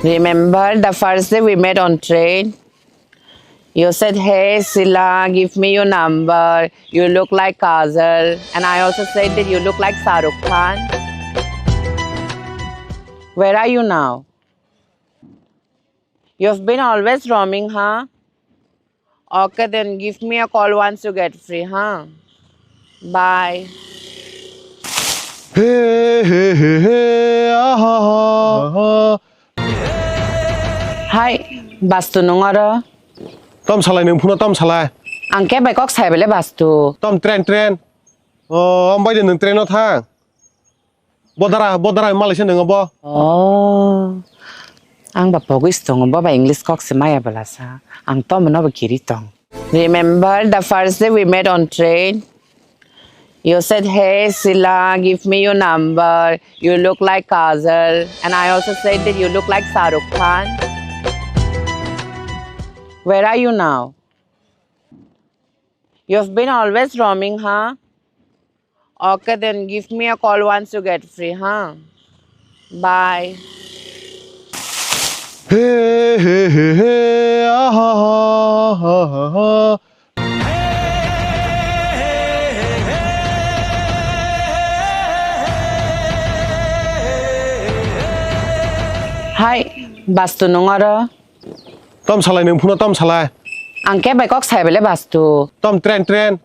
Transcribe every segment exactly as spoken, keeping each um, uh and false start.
Remember the first day we met on train? You said, "Hey Sila, give me your number. You look like Kajal." And I also said that you look like Shah Rukh Khan. Where are you now? You've been always roaming, huh? Okay, then give me a call once you get free, huh? Bye. He, he, he, he, ah, ha, ha, ha. Hai, Bastu nung oro? Tom salai nung phone tom salai. Ang khe bai kok sai bele Bastu. Tom train, train. O, om bai de nung train no thang. Bodara, bodara malaisa nung bo. O, ang ba pogwi tongo, bo ba English kok se maya bela sa. Ang tom no bo kiri tong. Remember the first day we met on train? You said, "Hey Sila, give me your number. You look like Kajal." And I also said that you look like Shah Rukh Khan. Where are you now? You've been always roaming, huh? Okay, then give me a call once you get free, huh? Bye. He, he, he, he, ah, ha, ha, ha, ha, ha. Hai, Bastu nung oro? Tom salai nung phone tom salai. Ang khe bai kok sai bele Bastu. Tom train, train.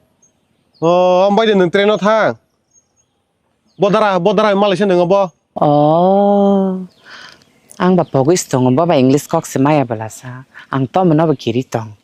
O, om bai de nung train no thang. Bodara, bodara malaisa nung bo. O, ang ba pogwi tongo, bo ba English kok se maya bela sa. Ang tom no bo kiri tong.